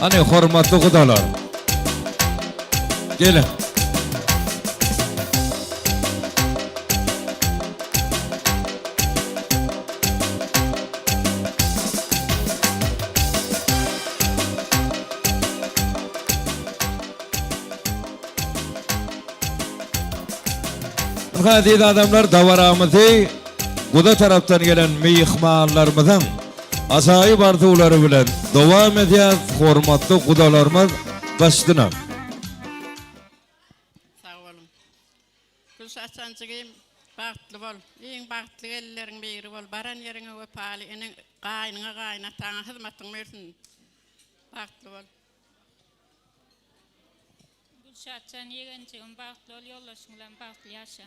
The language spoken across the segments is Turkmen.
Hany hormatly gudalar. Geliň. Ynha eziz adamlar dabaramyzy guda tarapdan gelen myhmanlarymyzyň ajaýyp arzuwlary bilen dowam edýäs hormatly gudalarymyz başdyna. Sag boluň. Gülşat janjygym bagtly bol. Iň bagtly gelinleriň biri bol. Baran ýeriňe wepaly eneň gaýnyňa gaýynataňa hyzmatyň bersin. Bagtly bol. Gülşatjan ýegenjigim bagtly bol ýoldaşyň bilen bagtly ýaşa.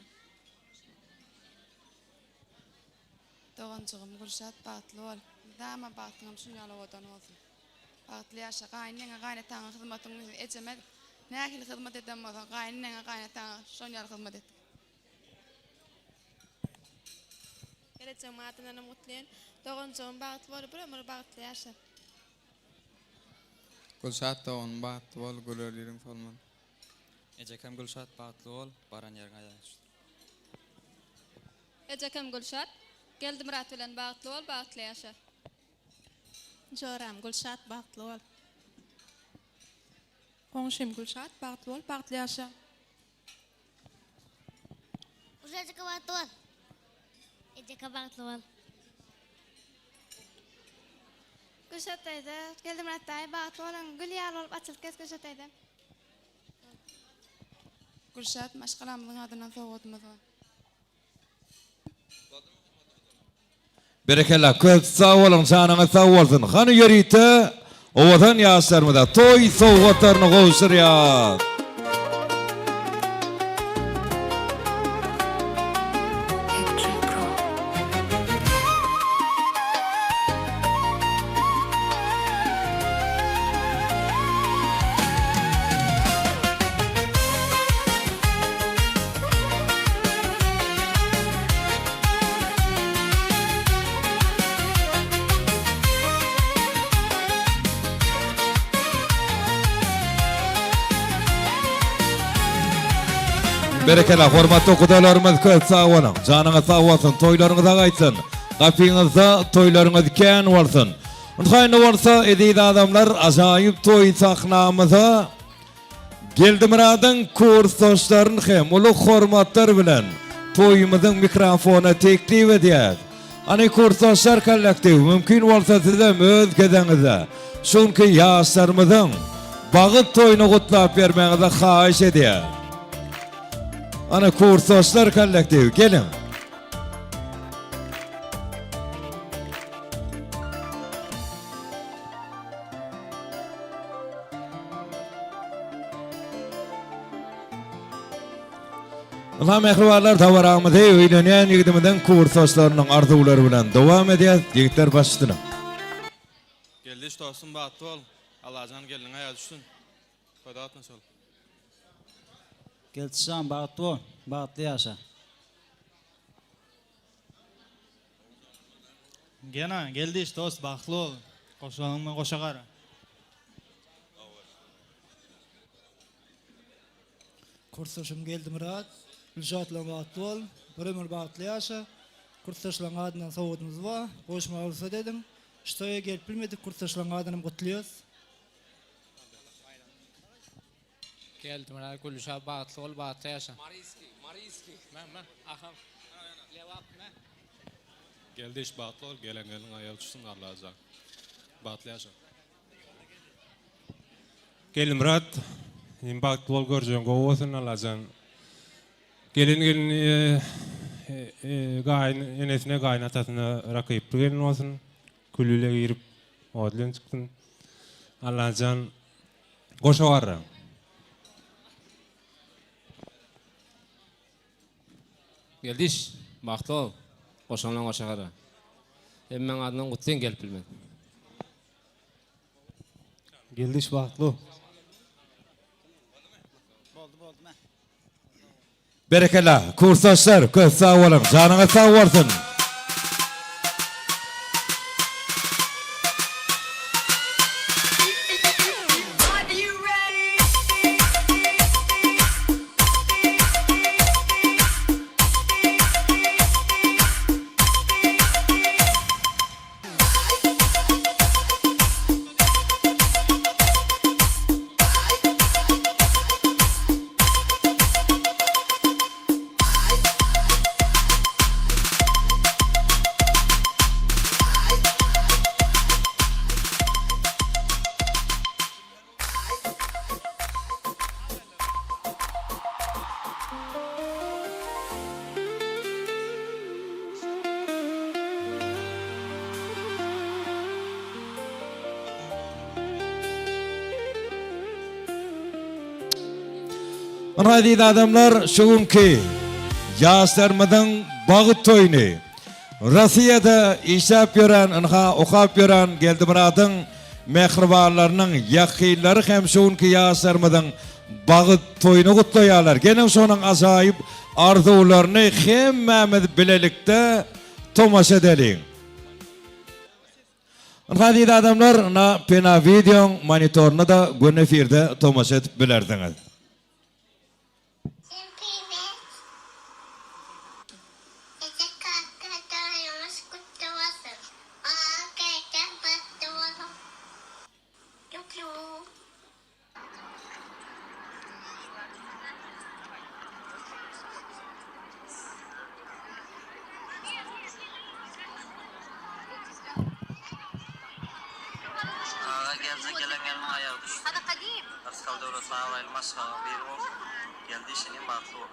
Doganjygym Gülşat bagtly bol. Mydama bagtyňam şun ýaly owadan bolsun. Bagtly ýaşa. Gaýyneňe gaýynataňa hyzmatyň bolsun. Ejeme nähili hyzmat eden bolsaň gaýyneňe gaýynataňa şon ýaly hyzmat et. Gelejegimiň adyndanam gutlaýan. Doganjygym bagtly bol bir ömür bagtly ýaşa. Gülşat doganym bagtly bol güler ýüzüň solmaz. Ejekem Gülşat bagtly bol baran ýeriň aýagyň düşsün. Ejekem Gülşat, Geldimyrat bilen bagtly bol bagtly ýaşa. Joram Gülşat bagtly bol. Goňşym Gülşat bagtly bol bagtly ýaşa. Gülşat ejeke bagtly bol. Ejeke bagtly bol. Gülşat daýza, Geldimyrat daýy bagtly boluň, gül ýaly bolup açylyp gez Gülşat daýza. Gülşat maşgalamyzyň adyndan sowgadymyz bar. Berekella köp sag boluň janyňyz sag bolsun hany ýörite owadan ýaşlarymyza toý sowgatlaryny gowşurýas. Berekella hormatly gudalarymyz köp sag boluň. Janyňyz sag bolsun, toýlaryňyza gaýtsyn. Gapyňyzda toýlaryňyz kän bolsun. Ynha indi bolsa eziz adamlar ajaýyp toý sahnamyza Geldimyradyň kursdaşlaryny hem uly hormatlar bilen toýumyzyň mikrofonyna teklip edýäs. Hany kursdaşlar kollektiwi mümkin bolsa sizem öz gezeňizde şu günki ýaşlarymyzyň bagyt toýuny gutlap bermegiňizi haýyş edýäs. Hany kursdaşlar kollektiwi geliň. Ynha mähribanlar dabaramyzy öýlenýän ýigidimiziň kursdaşlarynyň arzuwlary bilen dowam edýäs. Ýigitler baş üstüne. Geldiş dostum bagtly bol. Allajan gelniň aýagy düşsün. Toýda gatnaşaly. Geldijan bagtly bol, bagtly ýaşa. Gena, Geldiş dost bagtly bol. Goşagyň bilen goşa gara. Kursdaşym Geldimyrat, Gülşat bilen bagtly bol, bir ömür bagtly ýaşa. Kursdaşlaryň adyndan sowgadymyz bar, goşmaga rugsat ediň. Şu toýa gelip bilmedik kursdaşlaryň adynam gutlaýas. Geldimyrat Gülşa bagtly bol bagtly ýaşa. Mariski Mariski me me aham Lebap me. Geldiş bagtly bol gelen gelin aýagy düşsün Allajan bagtly ýaşa. Geldimyrat inim bagtly bol görjegiň gowy bolsun Allajan gelen gelin gaýyn enesine gaýyn atasyna rakyply gelin bolsun kül bile girip ot bilen çyksyn Allajan Goşa garra. Geldiş, bagtly bol. Goşaň bilen goşa gara. Hemmäň adyndan gutlaýyn gelip bilmez. Geldiş bagtly bol. Berekella kursdaşlar köp sag boluň janyňyz sag bolsun. Ynha eziz adamlar şu günki ýaşlarymyzyň bagt toýuny Rossiýada işläp ýören ynha okap ýören Geldimyradyň mähribanlarynyň ýakynlary hem şu günki ýaşlarymyzyň bagt toýuny gutlaýarlar. Geliň şonuň ajaýyp arzuwlaryny hemmämiz bilelikde tomaşa edeliň. Ynha eziz adamlar ynha Pena wideoň monitorynda-da göni efirde tomaşa edip bilersiňiz. Sem priwet. Eje kaka toýuňyz gutly bolsun. Aga geljeň bagtly boluň. Lüplü. Aga geljek gelen gelniň aýagy düşsün. Rysgal döwletli abraýly maşgalaň biri bolsun. Geldi işinim bagtly bol.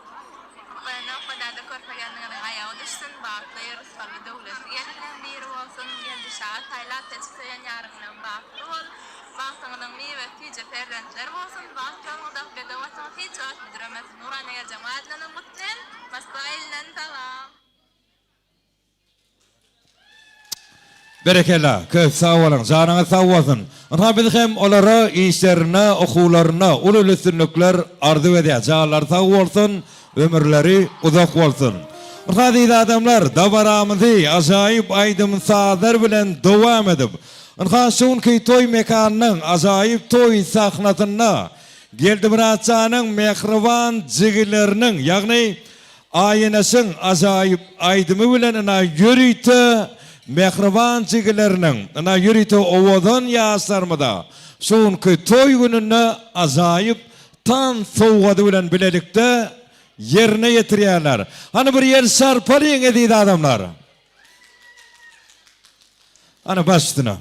Nowfadada körpe gelniňiziň aýagy düşsün, bagtly, rysgally, döwletli gelinleň biri bolsun. Geldi şaga saýlap seçip söýen ýaryň bilen bagtly bol. Bagtyňyzyň miwesi süýji perzentler bolsun. Bagt ýoluňyzdaky bedew atyňyz hiç wagt büdremesin. Nurana geljegiň adyndanam gutlaýan. Moskwa ilinden salam. Berekella, köp sag boluň, janyňyz sag bolsun. Ynha biz hem olara işlerinde, okuwlarynda uly üstünlikler arzuw edýäs. Janlary sag bolsun, ömürleri uzak bolsun. Ynha eziz adamlar, dabaramyzy ajaýyp aýdym-sazlar bilen dowam edip, ynha şu günki toý mekanynyň ajaýyp toý sahnasynda Geldimyratjanyň mähriban jigileriniň, ýagny Aýeneşiň ajaýyp aýdymy bilen ynha ýörite mähriban jigileriniň, ynha ýörite owadan ýaşlarymyza şu günki toý gününde ajaýyp tans sowgady bilen bilelikde ýerine ýetirýärler. Hany bir ýel çarpalyň eziz adamlar. Hany baş üstüne.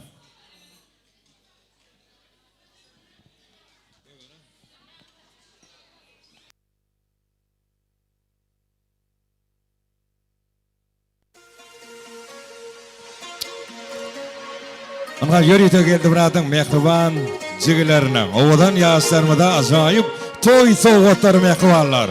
Ynha ýörite Geldimyradyň mähriban jigileriniň, owadan ýaşlarymyza ajaýyp toý sowgatlary mähribanlar.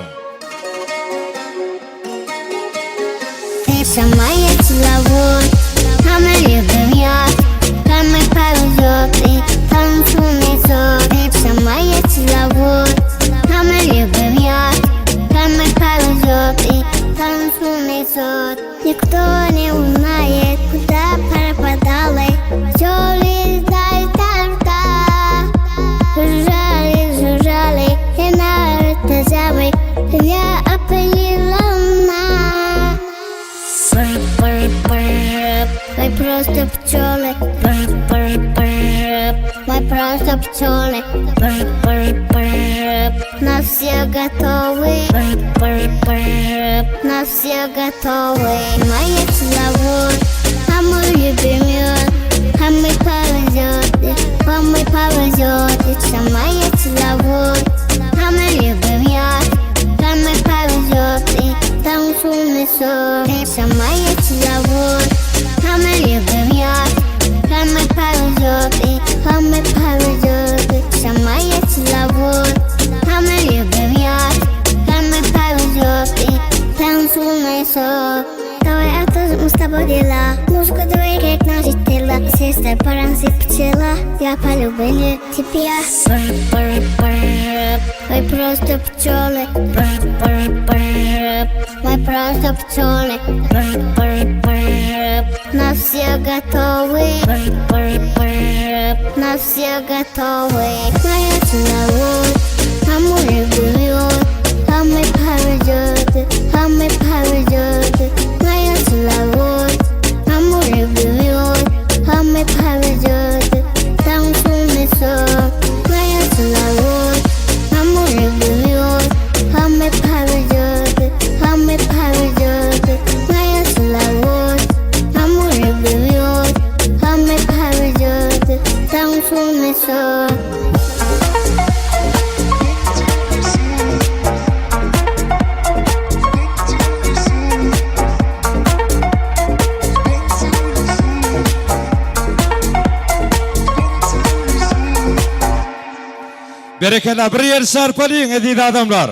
Berekella bir ýer çarpalyň eziz adamlar.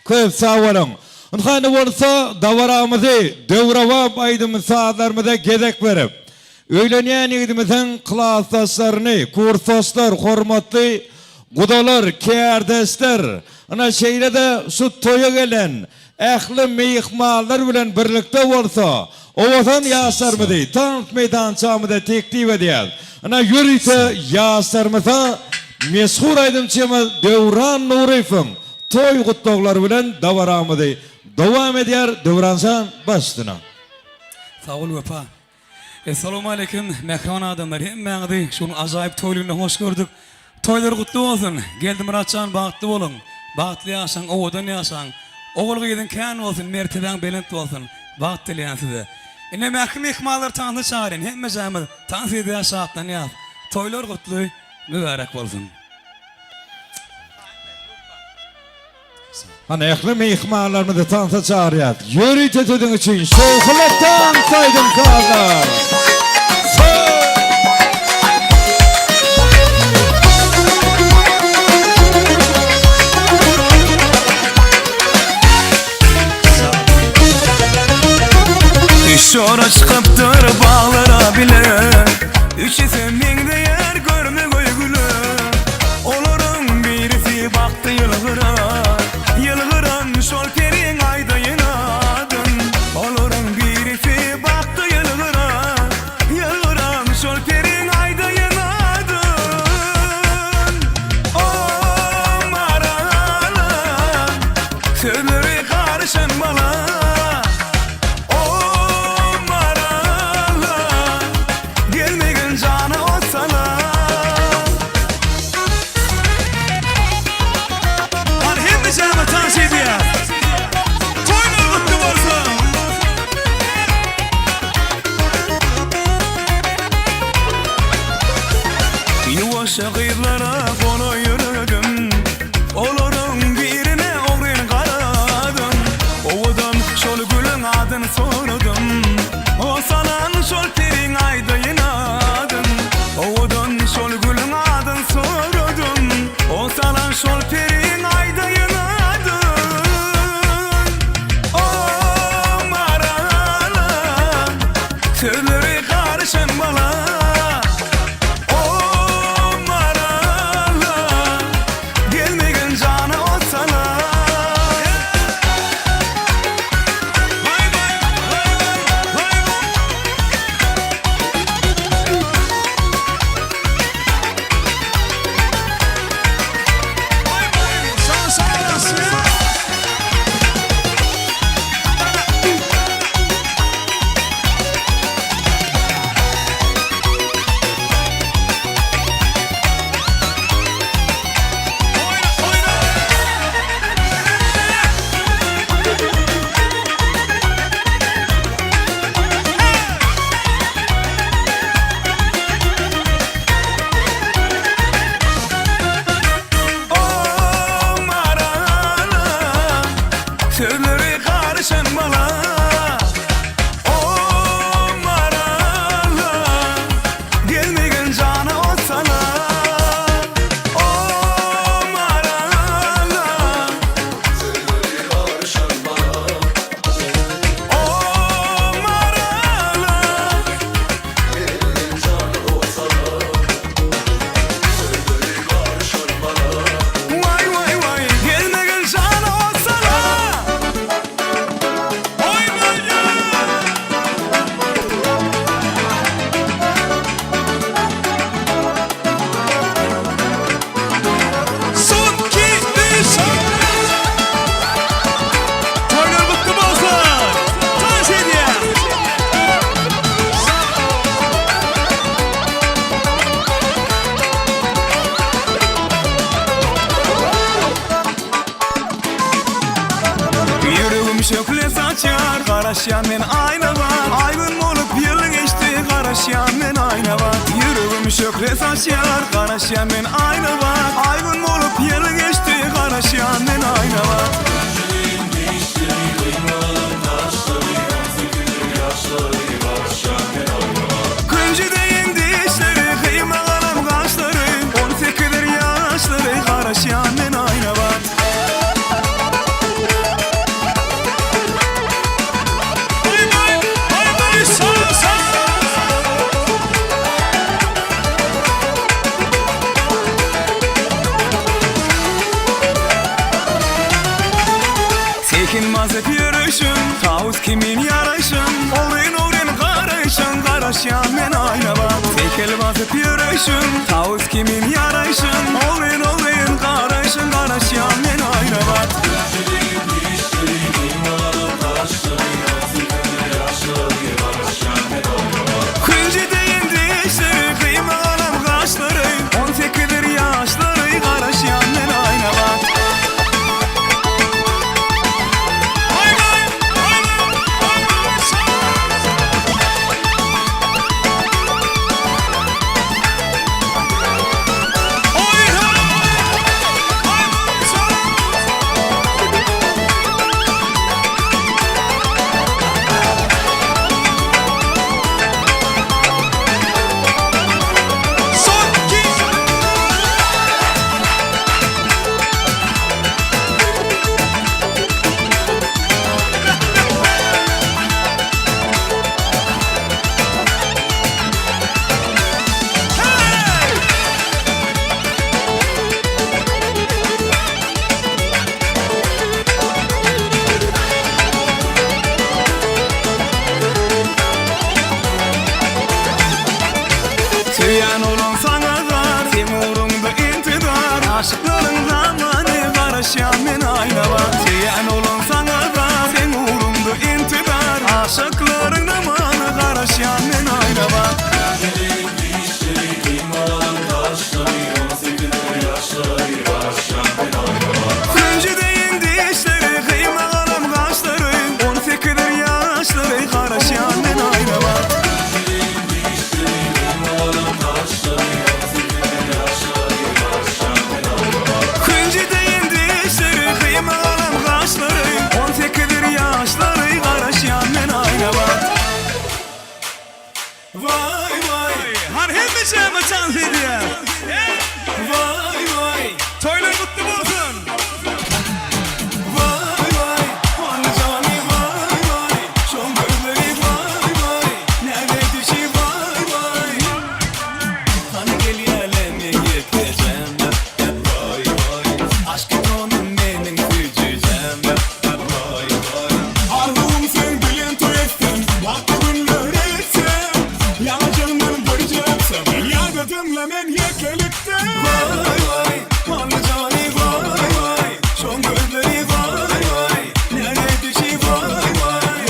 Köp sag boluň. Ynha indi bolsa dabaramyzy döwrebap aýdym-sazlarymyza gezek berip, öýlenýän ýigidimiziň klasdaşlaryny, kursdaşlar, hormatly gudalar, kärdeşler, ynha şeýle-de şu toýa gelen ähli myhmanlar bilen birlikde bolsa owadan ýaşlarymyzy tans meýdançamyza teklip edýäs. Ynha ýörite ýaşlarymyza meşhur aýdymçymyz Döwran Nuryýewiň Toý gutlaglary bilen dabaramyzy dowam edýär Döwranjan baş üstüne. Sag bol Wepa. Essalawmaleýkim mähriban adamlar hemmäňizi şu gün ajaýyp toý gününe hoş gördük. Toýlar gutly bolsun. Geldimyratjan bagtly boluň. Bagtly ýaşaň owadan ýaşaň. Ogul gyzyň kän bolsun mertebäň belent bolsun. Bagt dileýän size. Ine mähri myhmanlary tansa çagyrýan hemmejämiz tans edýäs şatlanýas. Toýlar gutly mübärek bolsun. Hany ähli myhmanlarymyzy tansa çagyrýas. Ýörite siziň üçin şowhunly tans aýdym-sazlar. Üç jora çykypdyr baglara bile, Üçüsem meňzeýär görme-göý güle. Olaryň birisi bakdy ýylgyra, Ýylgyran şol periň aýdaýyn adyn. Olaryň birisi bakdy ýylgyra, Ýylgyran şol periň aýdaýyn adyn. O marala, sözleri garyşan bala. O marala, Gelmegin jana ot sala. Hany hemmejämiz tans edýäs. Toýlar gutly bolsun. Ýuwaşja gyzlara golaý ýöredim. Olaryň birine ogryn garadym. Owadan şol gülüň adyn soradym. O salan şol periň aýdaýyn adyn. Owadan şol gülüň adyn soradym. O salan şol periň aýdaýyn adyn. O marala, sözleri garyşan bala. O marala, gelmegin jana ot sala. O marala, sözleri garyşan bala. O marala, gelmegin jana ot sala. O marala, sözleri garyşan bala. O marala, gelmegin jana ot sala. Sözleri garyşan bala. Waý waý waý, gelmegin jana ot sala. Son iki üç. Toýlar gutly bolsun. Tans edýäs. Ýüregim şöhle saçýar, garaşýan men Aýnabat. Aý-gün bolup ýyl geçdi, garaşýan men Aýnabat. Ýüregim şöhle saçýar, garaşýan men Aýnabat. Aý-gün bolup ýyl geçdi, garaşýan men Aýnabat. Künji deýin dişleri, gyýma galam gaşlary, On sekizdir ýaşlary, garaşýan men Aýnabat. Seýkin basyp ýörüşiň, tawus kimin ýaraýşyň, Ogryn-ogryn garaýşyň, garaşýan men Aýnabat. Seýkel basyp ýörüşiň, tawus kimin ýaraýşyň, Ogryn-ogryn garaýşyň, garaşýan men Aýnabat. Hünji deýin dişleri, gyýma galam gaşlary, On sekizdir ýaşlary, garaşýan men Aýnabat. Söýen oglan saňa zar, seň ugruňda intizar, Aşyklaryň zamany garaşýan men Aýnabat. Söýen oglan saňa zar, seň ugruňda intizar, Aşyklaryň zamany garaşýan men Aýnabat. Hünji deýin dişleri, gyýma galam gaşlary, On sekizdir ýaşlary, garaşýan men Aýnabat. Hünji deýin dişleri, gyýma galam gaşlary, On sekizdir ýaşlary, garaşýan men Aýnabat. Waý waý Hany hemmeşäme tans edýär Waý waý Toýlar gutly bolsun Waý waý Hany jany waý waý Şoň gözleri waý waý Näme edişi waý waý Hany gelýäle meň ýekejem Waý waý Aşk ikonym meniň süýjüjem Waý waý Arzuwym seň bilen toý etsem Bagtly günler etsem Ýaňajygymdan birje öpsem Ýa-da diňle men ýekelikde Waý waý Hany jany waý waý Şoň gözleri waý waý Näme edişi waý waý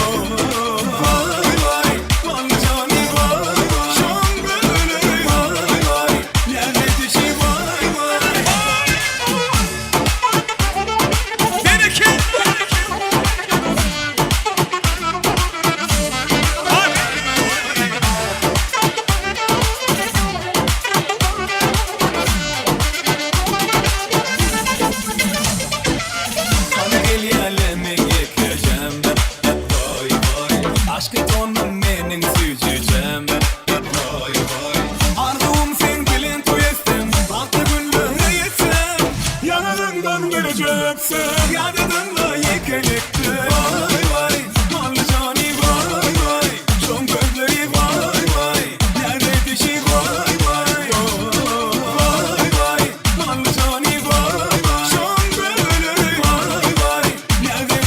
Waý waý Hany jany waý waý Şoň gözleri waý waý Näme edişi waý waý Bereket! Hany gelýäle meň ýekejem Waý waý Aşk tonum meniň süýjüjem Waý waý Arzuwym seň bilen toý etsem Bagtly günlere ýetsem Ýaňagyňdan birje öpsem Ýa-da dyňla ýekelikde Waý waý Hally jany waý waý Şoň gözleri waý waý Näme edişi waý waý Waý waý Hally jany waý waý Şoň gözleri waý waý Näme.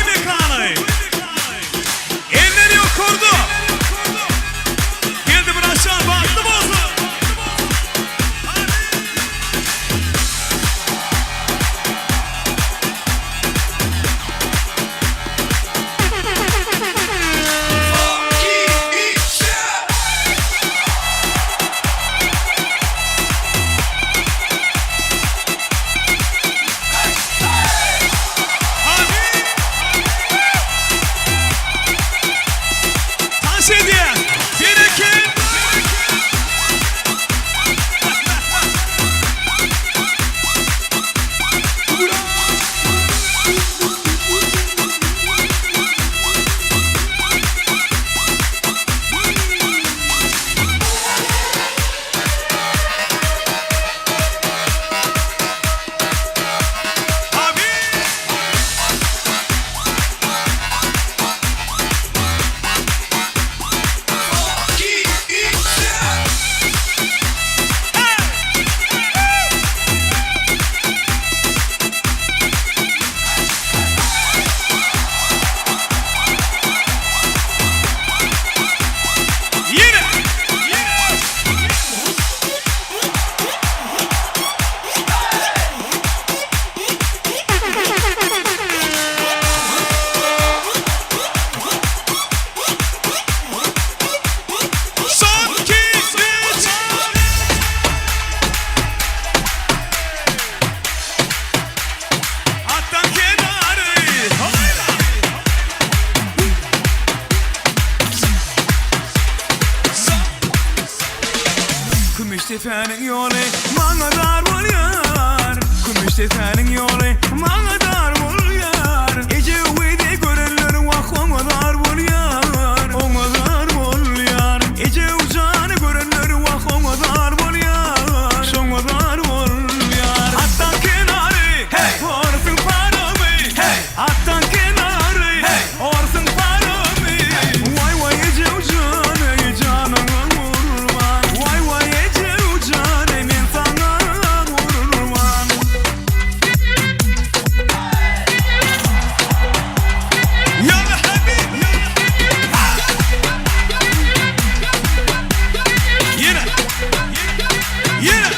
toý mekany. Eller ýokarda. Geldimyratjan bagtly bolsun. Tans edýär. Bereket. Ýene! Son, iki, üç. Atdan kenary. Hoýla! Kümüşdepäniň ýoly maňa dar bolýar Kümüşdepäniň ýoly maňa dar bolýar Eje öwezi görenler wah oňa zar bolýar Oňa zar bolýar Eje jany görenler wah oňa zar bolýar Şoňa zar bolýar Atdan kenary hey Orsuň paramy hey Atdan kenary hey Orsuň paramy Waý waý ejew jan eý janyňa gurban Waý waý ejew jan eý men saňa gurban. Ýalla habibi Ýene Ýene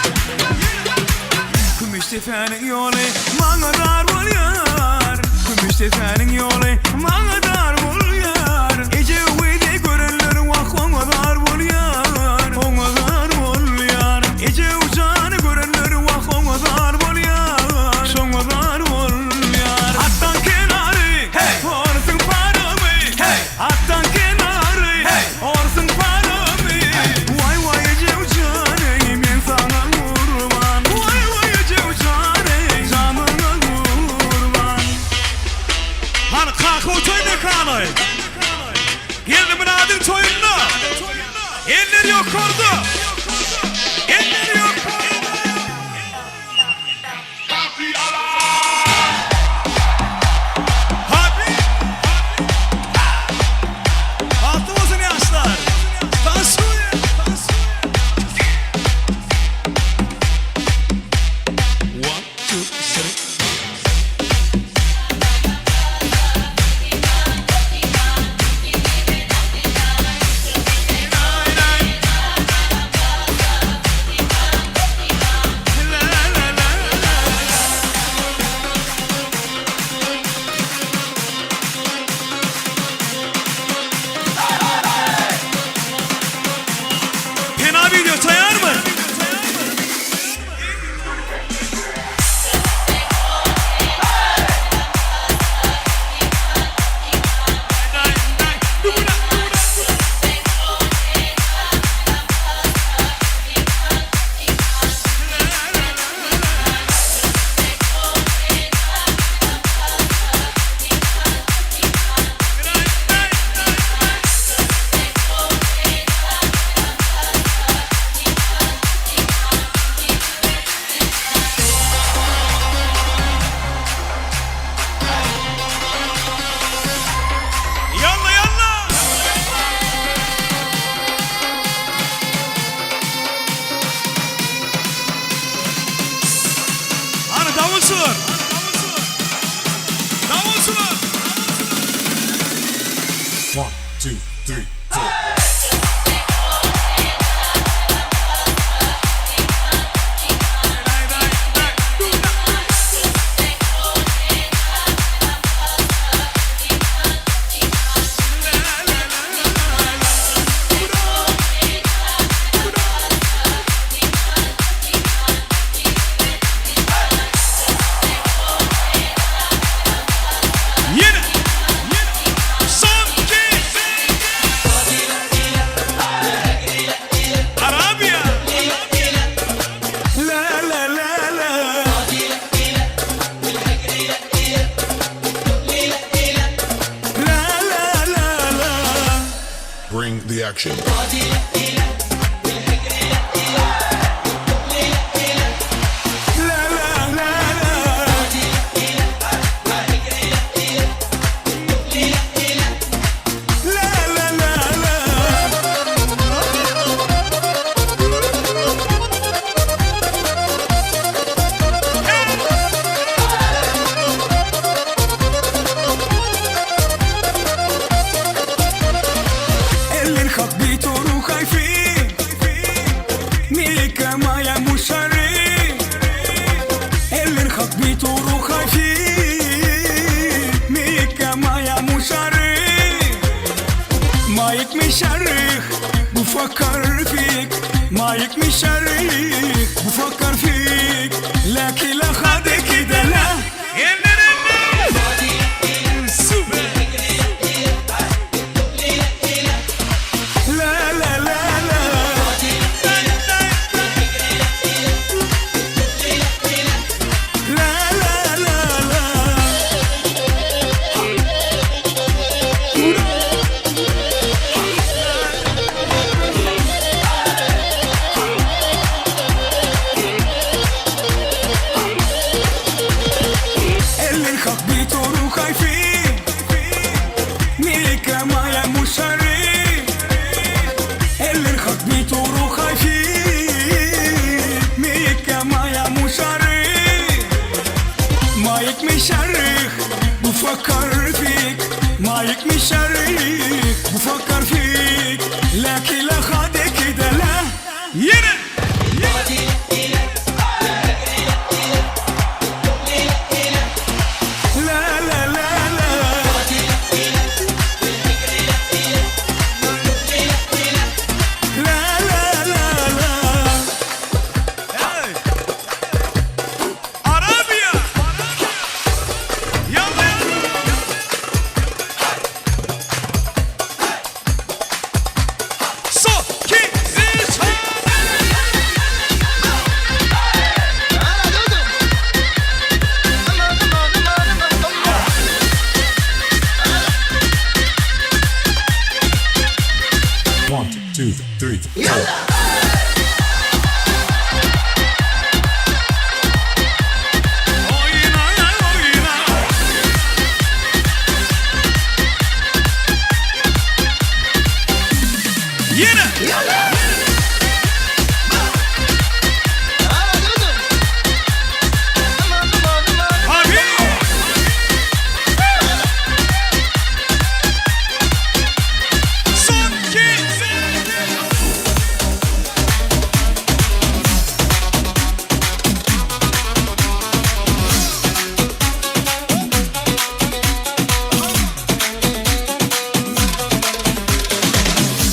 Kümüşdepäniň ýoly maňa dar bolýar Kümüşdepäniň ýoly maňa dar bolýar Eje öwezi görenler wah oňa zar bolýar Oňa zar bolýar Eje jany görenler wah oňa zar bolýar Şoňa zar bolýar Atdan kenary hey Orsuň paramy hey Atdan kenary hey Orsuň paramy Waý waý ejew jan eý men saňa gurban Waý waý ejew jan eý janyňa gurban Hany kaka toý mekany Geldimyradyň toýunda Eller ýokarda Eller ýokarda. Bagtly bolsun ýaşlar. One, two, three. two, three, four. Yine. Son iki. Arabia. La la la la. La la la la. Bring the action. La la la la. La la la la. اللي خطبيته خايفين ميكا مايا مشري اللي خطبيته خايفين ميكا مايا مشري مايك مشرخ بفكر فيك مايك مشرخ بفكر فيك لكن لا خدك كده لا لا لا لا لا لا لا لا لا اللي خطبيته خايفين ميكا مايا مشري اللي خطبيته خايفين ميكا مايا مشري مايك مشرخ بفكر فيك مايك مشرخ بفكر فيك لكن لا خدك كده لا Yine. لا لا لا لا لا لا لا لا Arabia. Yalla. Son iki, üç. One, two, three, four. Oyna oyna. Yine. Abi. Son iki.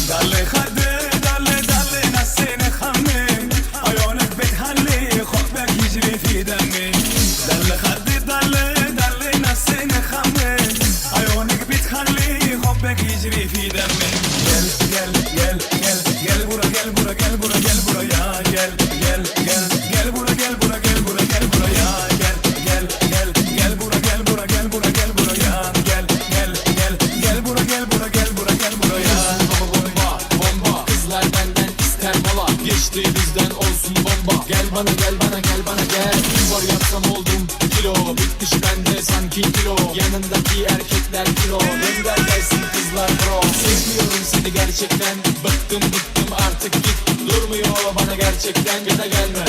ضل خدي ضل ضل نسيني خمي عيونك بتهلي حبك يجري في دمي ضل خدي ضل ضل نسيني خمي عيونك بتخلي حبك يجري في دمي gel gel gel gel gel bura gel bura gel bura gel buraya gel gel gel gel bura gel bura gel bura gel buraya gel gel gel gel bura gel bura gel bura gel buraya gel gel gel gel bura gel bura gel bura gel buraya Bomba bomba Kızlar benden ister mola Geçti bizden olsun bomba Gel bana gel bana gel bana gel Spor yapsam oldum kilo Bitmiş bende sanki kilo Yanındaki erkekler kilo Gönder gelsin kızlar bro Sevmiyorum seni gerçekten Bıktım bıktım artık git Durmuyor bana gerçekten Ya da gelme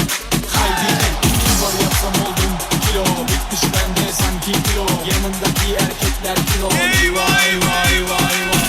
Haydi git Spor yapsam oldum kilo Bitmiş bende sanki kilo Yanındaki erkekler kilo Eyvah eyvah eyvah eyvah.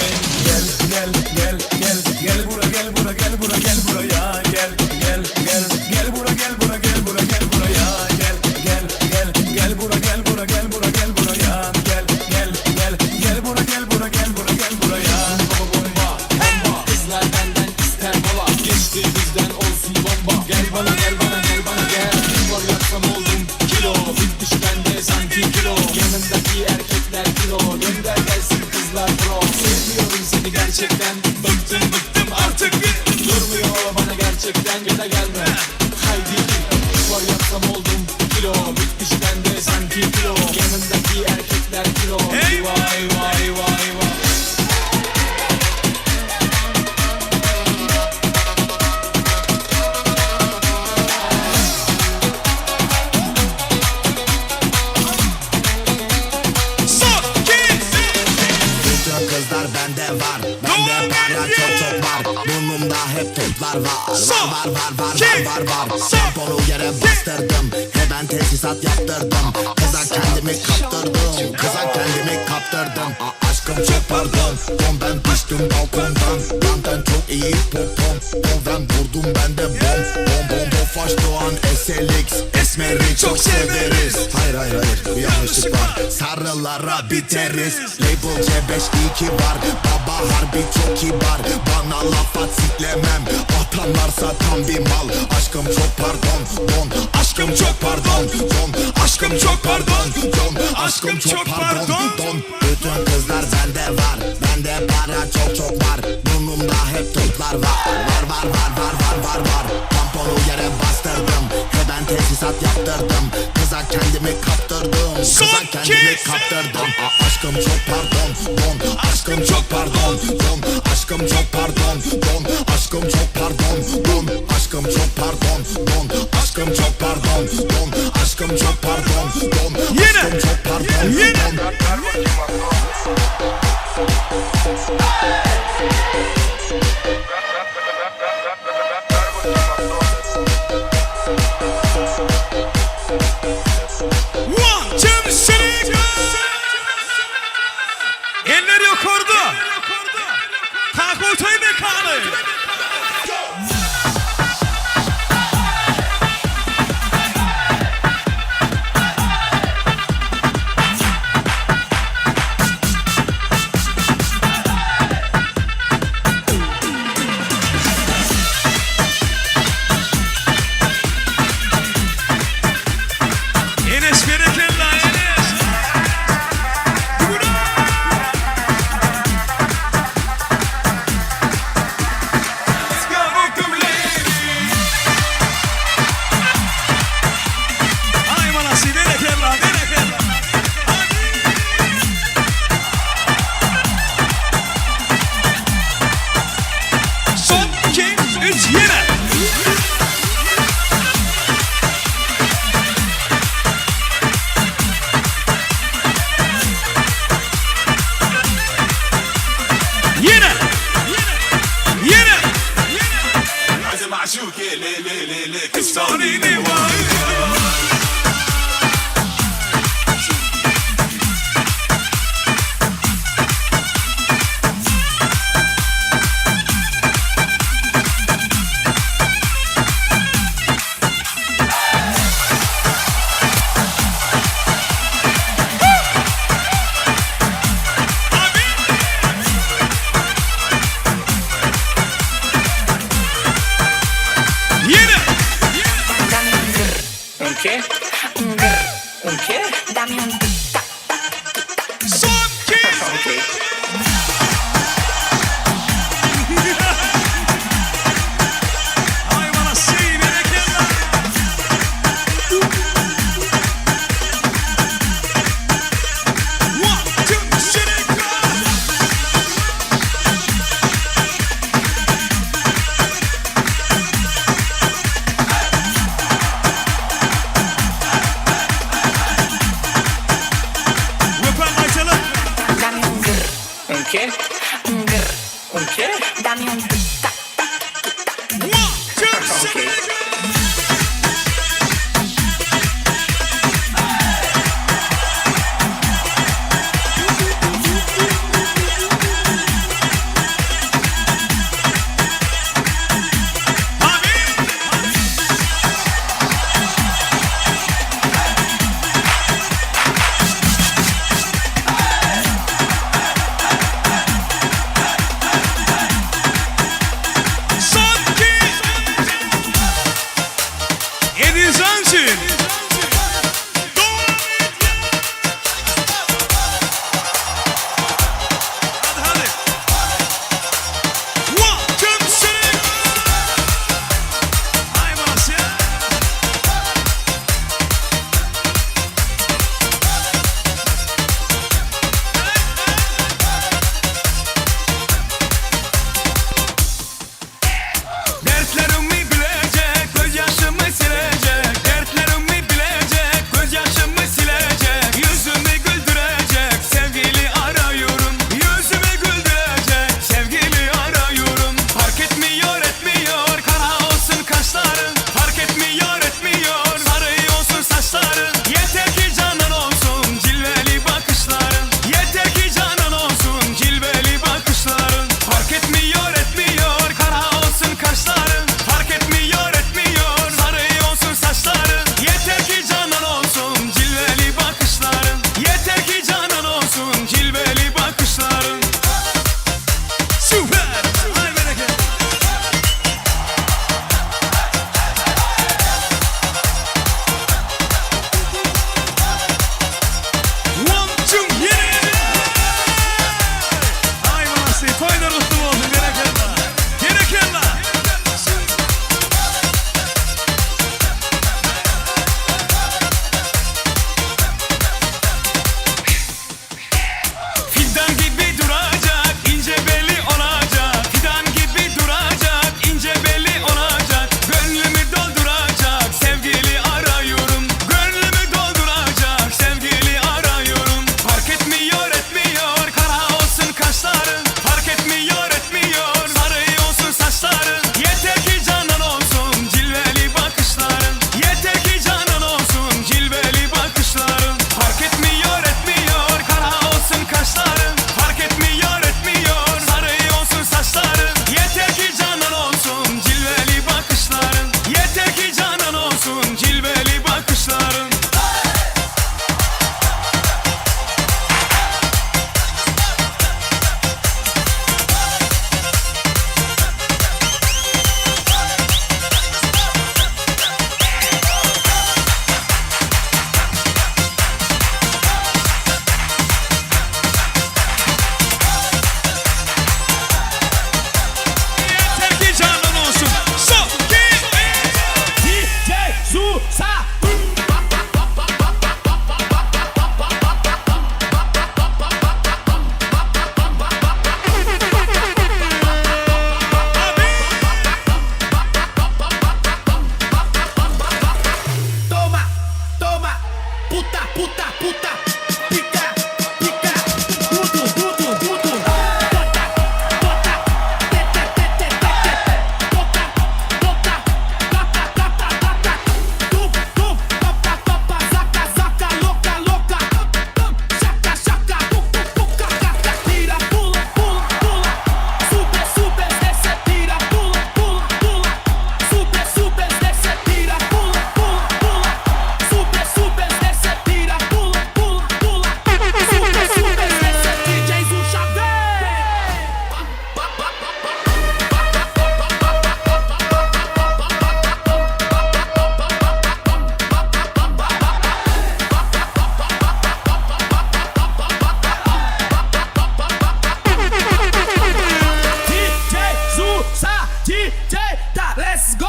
men Gel gel gel gel gel bura gel bura gel bura gel buraya gel gel gel gel bura gel bura gel bura gel buraya gel gel gel gel bura gel bura gel bura gel buraya gel gel gel gel bura gel bura gel bura gel buraya Bomba bomba bomba Kızlar benden ister mola Geçti bizden olsun bomba Gel bana gel bana gel bana gel Spor yapsam oldum kilo Bitmiş bende sanki kilo Yanındaki erkekler kilo Gönder gelsin kızlar bro Sevmiyorum seni gerçekten Bıktım bıktım artık Durmuyor bana gerçekten Ya da gelme Haydi Spor yapsam oldum kilo Bitmiş bende sanki kilo Yanındaki erkekler kilo Eyvah eyvah eyvah eyvah Son iki Bütün kızlar bende var. Bende para çok çok var. Burnumda hep toplar var. Var var var var var var var. Tamponu yere bastırdım. He ben tesisat yaptırdım. Kıza kendimi kaptırdım. Kıza kendimi kaptırdım. A aşkım çok pardon. Don ben düştüm balkondan. Benden çok iyi popom. Don ben vurdum ben de bom. Bom bom Tofaş Doğan SLX. Esmer'i çok severiz. Hayır hayır hayır bir yanlışlık var. Sarılara biteriz. Label C5 2 var. Baba harbi çok kibar. Bana laf at siklemem. Atanlarsa tam bir mal. Aşkım çok pardon. Don. Aşkım çok pardon. Don. Aşkım çok pardon. Don. Aşkım çok pardon. Don. Bütün kızlar bende var. Bende para çok çok var. Burnumda hep toplar var. Var var var var var var var. Tamponu yere bastırdım. He ben tesisat yaptırdım. Kıza kendimi kaptırdım. Kıza kendimi kaptırdım. A aşkım çok pardon. Don. Aşkım çok pardon. Don. Aşkım çok pardon. Don. Aşkım çok pardon. Don. Aşkım çok pardon. Don. Aşkım çok pardon. Don. Aşkım çok pardon. Don. Aşkım çok pardon. Don. One, two, three, go! Eller yukarıda. Kalk mekanı. Enes berekella Enes. Let's go, welcome lady. Ay manası berekella berekella. Son 2 3 yine. Yine. Yine. معشوقي لي لي لي لي كسريني واي Yine. Un qué? Un grr. Un qué? Dame un tic tac tac. Son Ok. Ay bana sey berekella. One, two, three, go. Öpen açalım. Dame un grr. Un qué? Un grr. Un qué? Dame un tic tac tac One, two, three, go. Süper! Aý bereket! One, two, ýene! Aý malasy, toýlar gutly bolsun, berekella! Berekella! Fidan gibi duracak, ince beli olacak. Fidan gibi duracak, ince beli olacak. Gönlümü dolduracak, sevgili arıyorum. Gönlümü dolduracak, sevgili arıyorum. Fark etmiyor, etmiyor, kara olsun kaşların. Fark etmiyor, etmiyor, sarı olsun saçların. Yeter ki canan olsun, cilveli bakışların. Yeter ki canan olsun, cilveli bakışların. Fark etmiyor, etmiyor, kara olsun kaşların. Fark etmiyor, etmiyor, sarı olsun saçların. Yeter ki canan olsun, cilveli bakışların. Yeter ki canan olsun, cilveli bakışların. Yeter ki canan olsun. Son, iki, üç. DJ Zusa. Toma, toma, puta, puta, puta, pica, pica, tudo, tudo, tudo, bota, bota, te, te, te, te, te, te, toca, toca, gata, gata, gata, tum, tum, topa, topa, zaca, zaca, louca, louca, chaca, chaca, tum, tum, tum, caca, tira, pula, pula, pula, super, super, desce, tira, pula, pula, pula, super, super, desce, tira, pula, pula, pula, super, super, desce, tira, pula, pula, pula, super, super, desce, DJ Zucha, vem! DJ Zusa, DJ tá, let's go!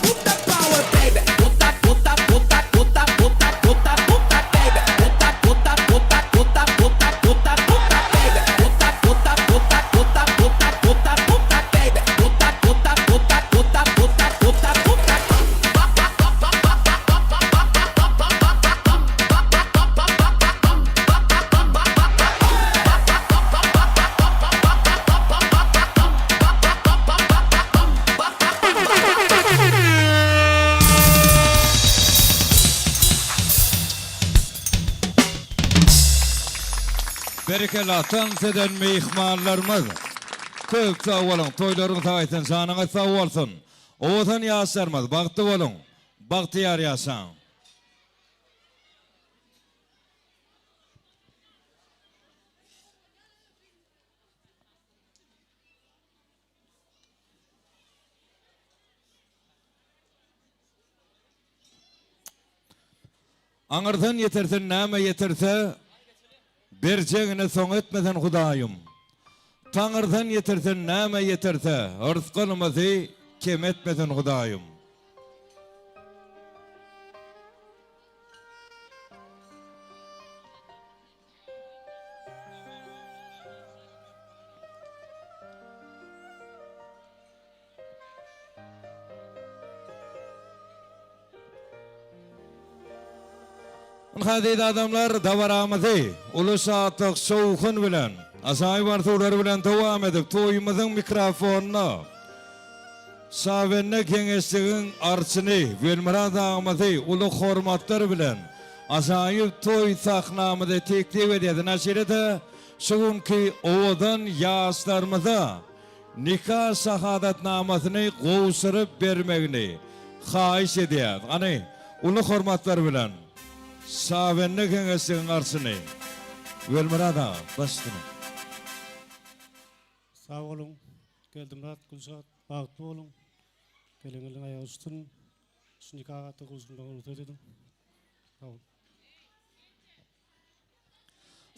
Puta power, baby. Puta, puta, puta, puta, puta, puta, puta, baby. Puta, puta, puta, puta, puta, puta, puta, baby. Puta, puta, puta, puta, puta, puta, puta, baby. Puta, puta, puta, puta, puta, puta, puta. Berekella tans eden myhmanlarymyz. Köp sag boluň, toýlaryň sag etsin, janyňyz sag bolsun. Owadan ýaşlarymyz, bagtly boluň, bagtyýar ýaşaň. Aňyrdan ýetirsin näme ýetirse, Berjegini soň etmesen Hudaýym. Taňyrdan ýetirsin näme ýetirse, Rysgalymyzy kem etmesen Hudaýym. Ynha eziz adamlar dabaramyzy uly şatlyk şowhun bilen, ajaýyp arzuwlar bilen dowam edip toýumyzyň mikrofonyna Şabende geňeşligiň arçyny Welmyrat agamyzy uly hormatlar bilen ajaýyp toý sahnamyzy teklip edýäs. Ynha şeýle-de şu günki owadan ýaşlarymyza nika şahadatnamasyny gowşuryp bermegini haýyş edýäris. Hany, uly hormatlar bilen, Şabende geňeşligiň arçyny Welmyrat aga, baş üstüne. Sag boluň. Geldimyrat, Gülşat, bagtly boluň. Gelen-gelin aýagy düşsün. Şu nika gatda gowşurmaga rugsat ediň. Sag boluň.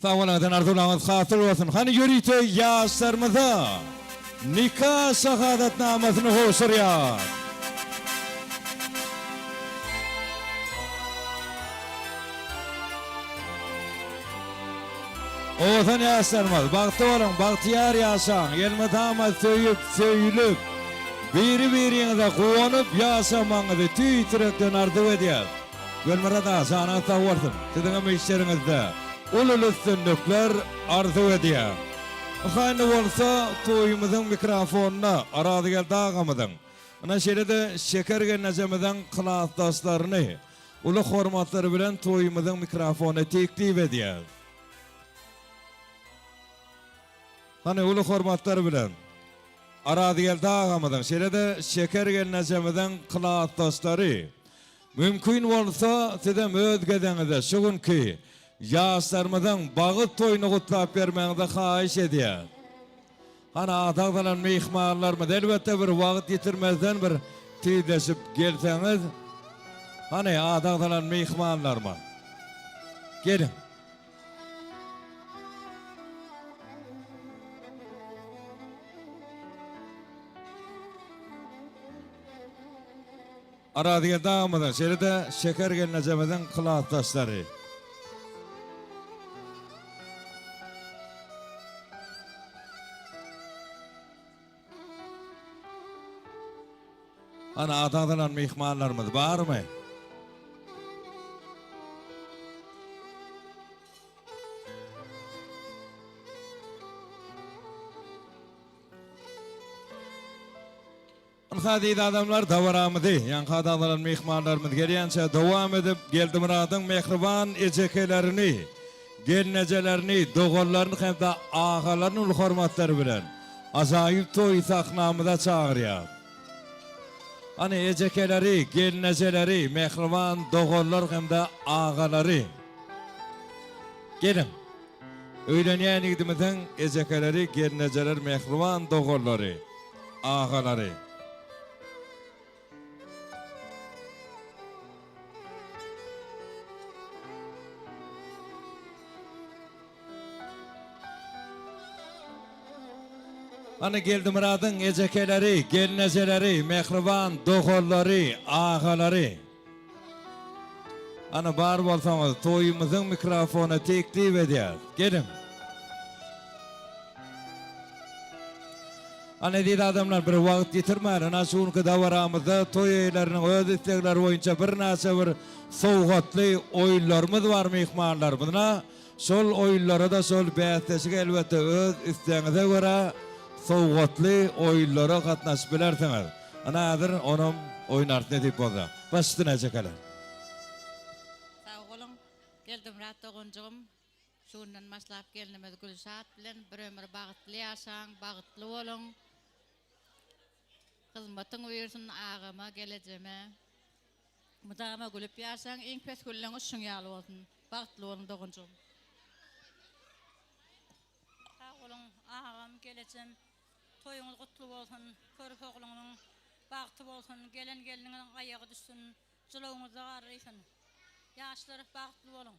Sag boluň eden arzuwlaryňyz hasyl bolsun. Hany ýörite ýaşlarymyza nika şahadatnamasyny gowşurýar. Owadan ýaşlarymyz, bagtly boluň, bagtyýar ýaşaň, elmydama söýüp, söýülip, biri-biriňize guwanyp ýaşamagyňyzy tüýs ýürekden arzuw edýäs. Gülmyrat aga, janyňyz sag bolsun! Siziňem işleriňizde uly üstünlikler arzuw edýän. Ynha indi bolsa toýumyzyň mikrofonyna Arazgeldi agamyzyň, ynha şeýle-de Şeker gelnejemiziň klasdaşlaryny uly hormatlar bilen toýumyzyň mikrofonyna teklip edýäs. Hany uly hormatlar bilen Arazgeldi agamyzyň, şeýle-de Şeker gelnejemiziň klasdaşlary Mümkin bolsa, sizem öz gezeňizde şu günki ýaşlarymyzyň bagyt toýuny gutlap bermegiňizi haýyş edýäs. Hany ady agzalan myhmanlarymyz, elbetde bir wagt ýitirmezden bir tizleşip gelseňiz. Hany ady agzalan myhmanlarymyz. Geliň. Arazgeldi agamyzyň, şeýle-de Şeker gelnejemiziň klasdaşlary. Hany ady agzalan myhmanlarymyz barmy? Ynha eziz adamlar dabaramyzy ýaňky adaglanan myhmanlarymyz gelýänçä dowam edip Geldimyradyň mähriban ejekelerini, gelnejelerini, doganlaryny hem-de agalaryny uly hormatlar bilen ajaýyp toý sahnamyza çagyrýas. Hany ejekeleri, gelnejeleri, mähriban doganlar hem-de agalary geliň. Öýlenýän ýigdimiziň ejekeleri, gelnejeleri, mähriban doganlary, agalary. Hany Geldimyradyň ejekeleri, gelnejeleri, mähriban doganlary, agalary. Ana bar bolsaňyz toýumyzyň mikrofona teklip edýäs. Geliň. Ana eziz adamlar bir wagt ýitirmän ana şu günki dabaramyzda toý eýeleriniň öz islegleri boýunça birnäçe bir sowgatly oýunlarymyz bar myhmanlarymyzna. Şol oýunlara-da şol bäsleşige elbetde öz islegiňize görä sowgatly oýunlara gatnaşyp bilersiňiz. Ynha häzir onam oýnarys nesip bolsa. Baş üstüne ejekeler. Sag boluň Geldimyrat doganjygym şu günden başlap gelnimiz Gülşat bilen bir ömür bagtly ýaşaň bagtly boluň hyzmatyň buýursyn agama gelejeme mydama gülüp ýaşaň iň pes gülleňiz şuň ýaly bolsun bagtly boluň doganjygym. Sag boluň agam gelejem Toýuňyz gutly bolsun, körpe ogluňyzyň bagty bolsun, gelen gelniňiziň aýagy düşsün, jylawyňyzda garrysyn. Ýaşlar bagtly boluň.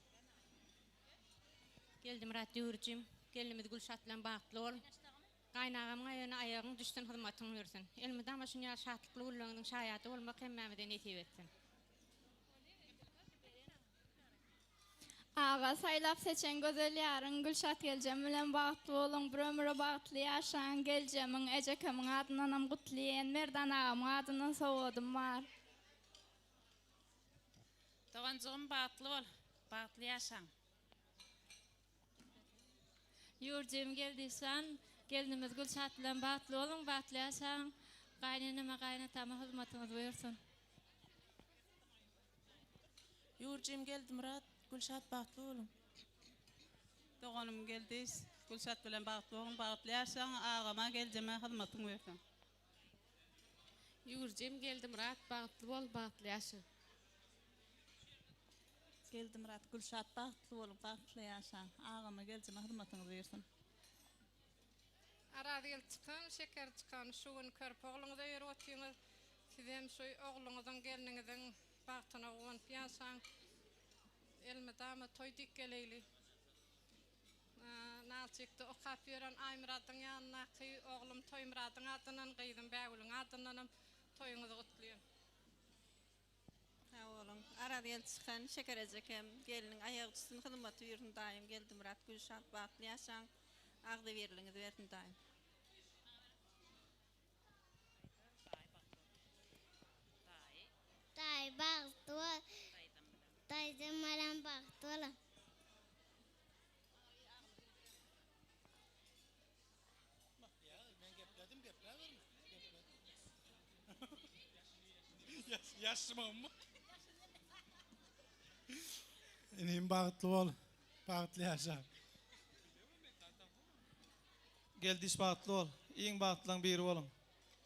Geldimyrat Döwürjim, gelnimiz Gülşat bilen bagtly bol. Gaýynagamyň aýagyna aýagyň düşsün hyzmatyň ýürsün. Elmydama şuny ýaly şatlykly günleriňiziň şaýady bolmak hemmämize nesip etsin. Aga, saýlap seçen gözel ýaryň Gülşat geljem bilen bagtly boluň, bir ömüre bagtly ýaşaň, geljemiň, ejekemiň adyndanam gutlyýen, Merdan agamyň adyndan sowgadym bar. Doganjygym bagtly bol, bagtly ýaşaň. Ýurjym Geldişjan, gelnimiz Gülşat bilen bagtly boluň, bagtly ýaşaň. Gaýyneneme, gaýynatama hyzmatyňyz buýursyn. Ýurjym Geldimyrat, Gülşat bagtly boluň. Doganym Geldiş, Gülşat bilen bagtly boluň, bagtly ýaşaň, agama, geljeme hyzmatyň buýursun. Ýurjym Geldimyrat bagtly bol, bagtly ýaşa. Geldimyrat, Gülşat bagtly boluň, bagtly ýaşaň, agama, geljeme hyzmatyňyz buýursun. Araz. Arazgeldi çykan, Şeker çykan şu gün körpe ogluňyza öýerip otyňyz. Sizem şu ogluňyzyň, gelniňiziň bagtyna guwanyp ýaşaň. Elmydama toý dik geleýli. Nalçikde okap ýören Aýmyradyň ýanyndaky oglum Toýmyradyň adyndan, gyzym Bägülüň adyndanam toýuňyzy gutlaýan. Sag boluň. Arazgeldi çykan Şeker ejekem gelniň aýagy düşsün hyzmaty buýursyn daýym Geldimyrat Gülşat bagtly ýaşaň agzybirligiňizi bersin daýym. Daýy bagtly bol. Daýzam balam bagtly boluň. Men gepledim gepläberme. Ýaşymammy? Inim bagtly bol. Bagtly ýaşa. Geldiş bagtly bol. Iň bagtlylaň biri boluň.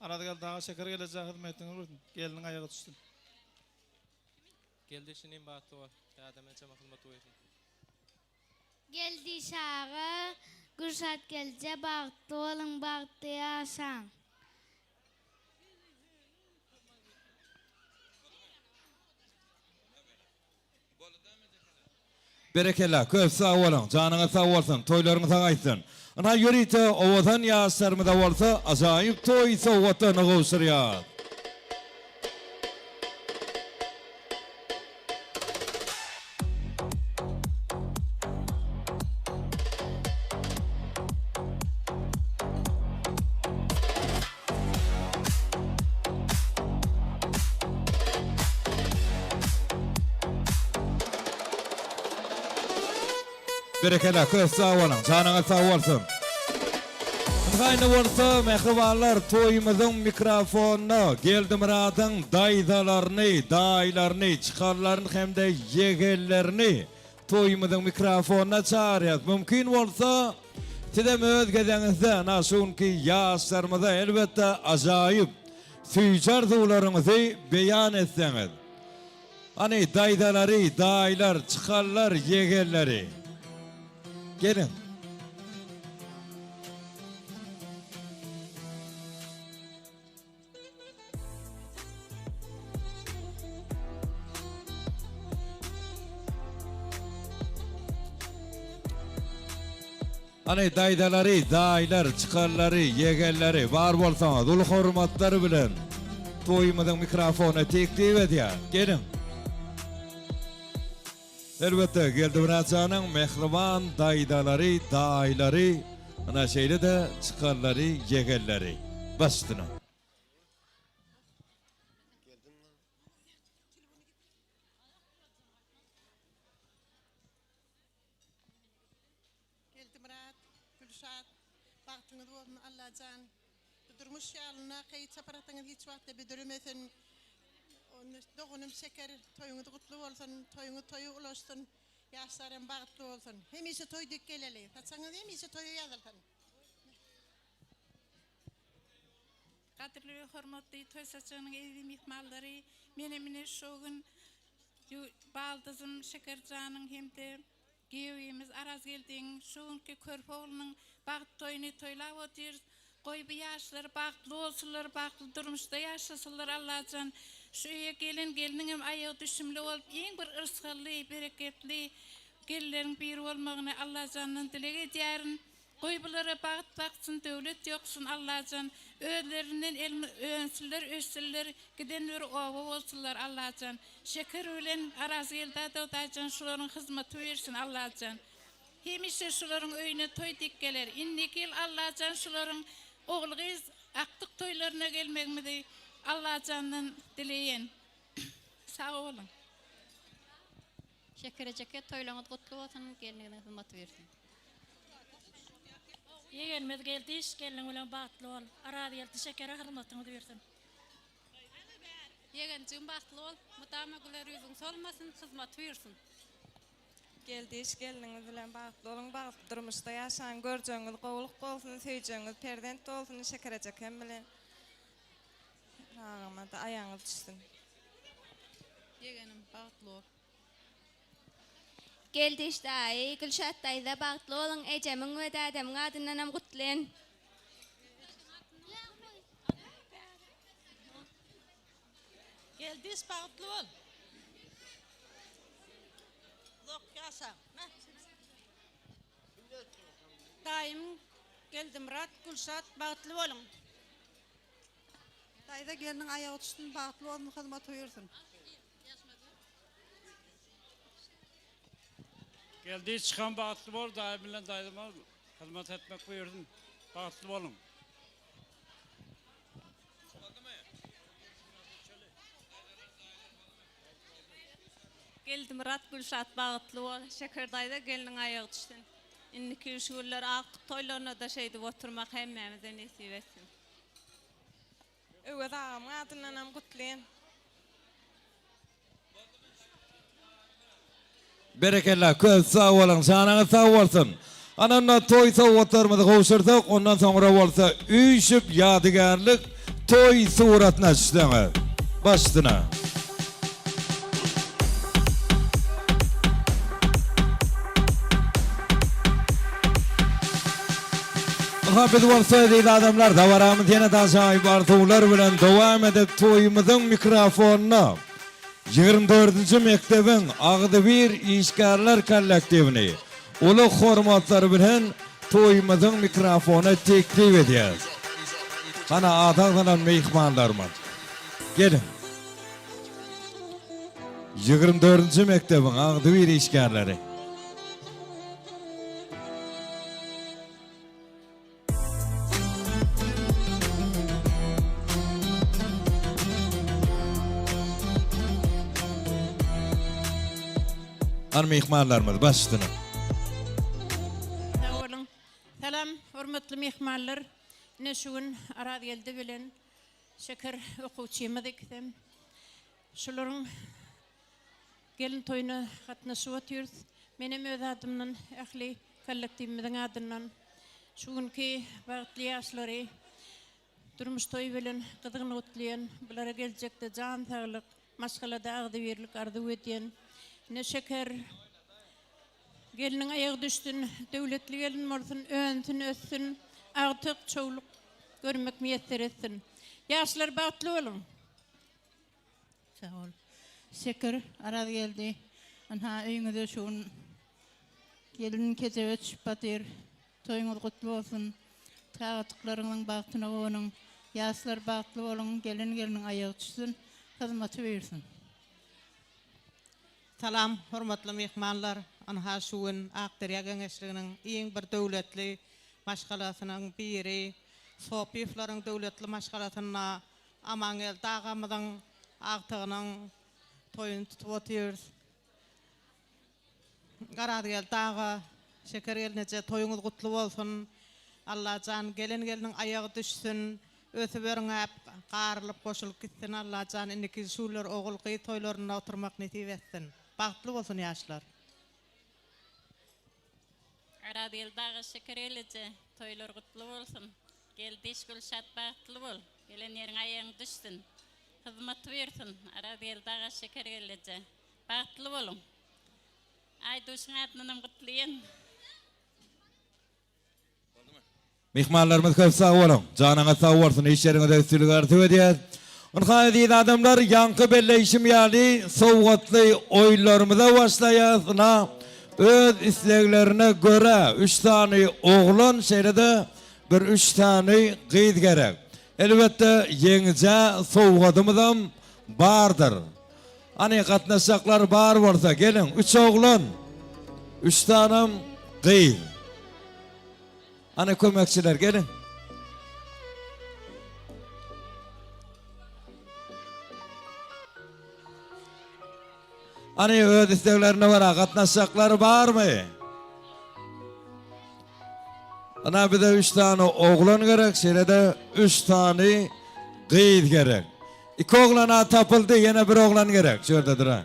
Arazgeldi aga şeker gelejä hyzmetiňi görsün. Gelniň aýagy düşsün. Geldiş inim bagtly bol. Dädem ejeme hyzmat buýrsyn. Geldiş aga, Gülşat gelje bagtly boluň bagtly ýaşaň. Berekella, köp sag boluň, janyňyz sag bolsun, toýlaryňyz sag aýtsyn. Ynha ýörite owadan ýaşlarymyza bolsa ajaýyp toý sowgatlaryny gowşurýas. Berekella köp sag boluň janyňyz sag bolsun. Ynha indi bolsa mähribanlar toýumyzyň mikrofonyna Geldimyradyň daýzalaryny, daýylaryny, çykarlaryny hem-de ýegenlerini toýumyzyň mikrofonyna çagyrýas. Mümkin bolsa sizem öz gezeňizde ana şu günki ýaşlarymyza elbetde ajaýyp süýji arzuwlaryňyzy beýan etseňiz. Hany daýzalary, daýylar, çykarlar, ýegenleri. Geliň. Hany daýzalary, daýylar, çykarlary, ýegenleri bar bolsaňyz uly hormatlar bilen toýumyzyň mikrofonyna teklip edýär. Geliň. Elbetde, Geldimyrat janyň mähriban daýzalary, daýylary, ana şeýle-de çykarlary, ýegenleri. Baş üstüne. Geldimyrat, Gülşat, bagtyňyz bolsun Allajan. Bu durmuş ýalyndaky çapar atyňyz hiç wagtda büdremesin. Doganym Şeker, toýuňyz gutly bolsun, toýuňyz toýa ulaşsyn, ýaşlaram bagtly bolsun. Hemişe toý dek geleli, saçagyňyz hemişe toýa ýazylsyn. Gadyrly we hormatly toý saçagynyň eziz myhmanlary, menem ine şu gün baldyzym Şekerjanyň hem-de Giýewimiz Arazgeldiň şu günki körpe oglunyň bagt toýuny toýlap otyrys. Goý bu ýaşlar bagtly bolsunlar, bagtly durmuşda ýaşasynlar Allajan. Şu öýe gelen gelniňem aýagy düşümli bolup iň bir yrsgally, bereketli gelinleriň biri bolmagyny Allajandan dileg edýärin. Goý bulara bagt baksyn döwlet ýoksun Allajan özlerinden elmi önsünler össünler giden bir oba bolsunlar Allajan Şeker bilen Arazgeldi dadajan şularyň hyzmaty bersin Allajan hemişe şularyň öýüne toý dik geler indiki ýyl Allajan şularyň ogul gyz akdyk toýlaryna gelmegimizi Allajandan dileýän sag boluň. Şeker ejeke toýlaňyz gutly bolsun gelniňiziň hyzmaty bersin. Ýegenimiz Geldiş gelniň bilen bagtly bol. Arazgeldi Şekere hyzmatyňyz bersin. Ýegenjigim bagtly bol, mydama güler ýüzüň solmasyn, hyzmaty buýursyn. Geldiş gelniňiz bilen bagtly boluň bagtly durmuşda ýaşaň görjegiňiz gowulyk bolsun söýjegiňiz perzent bolsun Şekerejekem bilen Agama-da aýagyňyz düşsün. Ýegenim bagtly bol. Geldiş daýy, Gülşat daýza bagtly boluň ejemiň we dädemiň adyndanam gutlaýan. Geldiş bagtly bol. Uzak ýaşa. Daýym Geldimyrat Gülşat bagtly boluň. Daýza gelniň aýagy düşsün bagtly bolsun hyzmat buýursyn. Geldi çykan bagtly bol daýym bilen daýzama hyzmat etmek buýursyn bagtly boluň. Geldimyrat Gülşat bagtly bol Şeker daýza gelniň aýagy düşsün. Indiki şu günler agtyk toýlarynada şeýdip oturmak hemmämize nesip etsin. Öwez agamyň adyndanam gutlyn. Berekella köp sag boluň janyňyz sag bolsun. Ana onda toý sowgatlarymyzy gowşursak ondan soňra bolsa üýşüp ýadygärlik toý suratyna düşseňiz. Baş üstüne. Ynha biz bolsa eziz adamlar dabaramyz ýene-de ajaýyp arzuwlar bilen dowam edip toýumyzyň mikrofonyna 24-nji mekdebiň agzybir işgärler kollektiwini uly hormatlar bilen toýumyzyň mikrofonyna teklip edýäris. Hana ady agzalan myhmanlarymyz. Geliň. 24-nji mekdebiň agzybir işgärleri. Hany myhmanlarymyz baş üstüne. Sag boluň. Salam, hormatly myhmanlar. Ine şu gün Arazgeldi bilen Şeker okuwçymyz ikisem. Şularyň gelin toýuna gatnaşyp otyrys. Menem öz adymdan, ähli kollektiwimiziň adyndan şu günki bagtly ýaşlary durmuş toýy bilen gyzgyn gutlaýan, bulara geljekde jan saglyk, maşgalada agzybirlik arzuw edýän. Ine Şeker gelniň aýagy düşsün, döwletli gelin bolsun, önsün, össün, agtyk, çowluk görmek miýesser etsin. Ýaşlar bagtly boluň! Sag bol. Şeker, Arazgeldi. Ynha öýüňize şu gün gelin kejebe düşüp batyr. Toýuňyz gutly bolsun. Çagajyklaryňyzyň bagtyna guwanyň. Ýaşlar bagtly boluň, gelen gelniň aýagy düşsün, hyzmaty buýursyn. Salam, hormatly myhmanlar! Ynha şu gün Akderýa geňeşliginiň iň bir döwletli maşgalasynyň biri Sopyýewleriň döwletli maşgalasynda Amangeldi agamyzyň agtygynyň toýuny tutup otyrys. Garazgeldi aga, Şeker gelneje toýuňyz gutly bolsun. Allajan gelen gelniň aýagy düşsün. Ösüp örňäp, garylyp goşulyp gitsin Allajan indiki şular ogul gyz toýlarynda oturmak nesip etsin. Bagtly bolsun ýaşlar. Arazgeldi aga Şeker gelneje toýlar gutly bolsun. Geldiş Gülşat bagtly bol. Gelen ýeriňe aýagyň düşsün. Hyzmat buýursyn. Arazgeldi aga Şeker gelneje. Bagtly boluň. Aýduşyň adyndanam gutlaýan. Myhmanlarymyz köp sag boluň. Janyňyz sag bolsun, iş ýeriňizde üstünlik arzuw edýäs. Ynha eziz adamlar, ýaňky belleýşim ýaly sowgatly oýunlarymyza başlaýas. Ynha öz isleglerine görä üç sany oglan şeýle-de bir üç sany gyz gerek. Elbetde ýeňijä sowgadymyzam bardyr. Hany gatnaşjaklar bar bolsa geliň üç oglan üç sanam gyz. Hany kömekçiler geliň. Hany öz isleglerine görä gatnaşjaklar barmy? Ana bize üç sany oglan gerek, şeýle-de üç sany gyz gerek. Iki oglan-a tapyldy, ýene bir oglan gerek. Şu ýerde duran.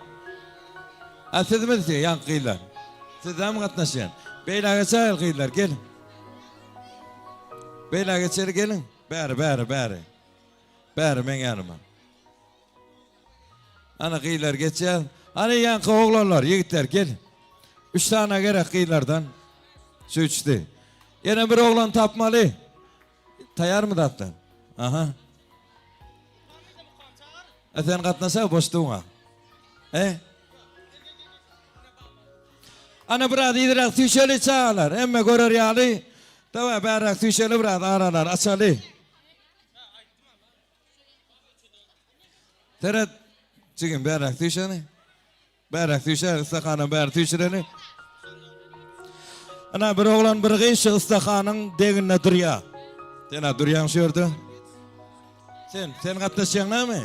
A sizmi ýaňky gyzlar? Sizem gatnaşýan. Beýle geçäýeli gyzlar, geliň. Beýle geçeli geliň. Bäri, bäri, bäri. Bäri meň ýanyma. Ana gyzlar geçýär. Ana ýaňky oglanlar, ýigitler gel. Üç sany gerek gyzlardan. Şu üçdi. Ýene bir oglan tapmaly. Taýarmy zatlar? Aha. A sen gatnaşa boşdugyňa. E? Ana biraz yzyrak süýşeli çagalar. Hemme görer ýaly. Dawa bäräk süýşeli biraz aralar açaly. Seret, jigim bäräk süýşeni. Bäräk süýşer, ussahana bäri süýşüreli. Ana bir oglan bir gyz şu ussahanyň deginde durýar. Sen-ä durýaň şu ýerde. Sen, sen gatnaşýaň näme?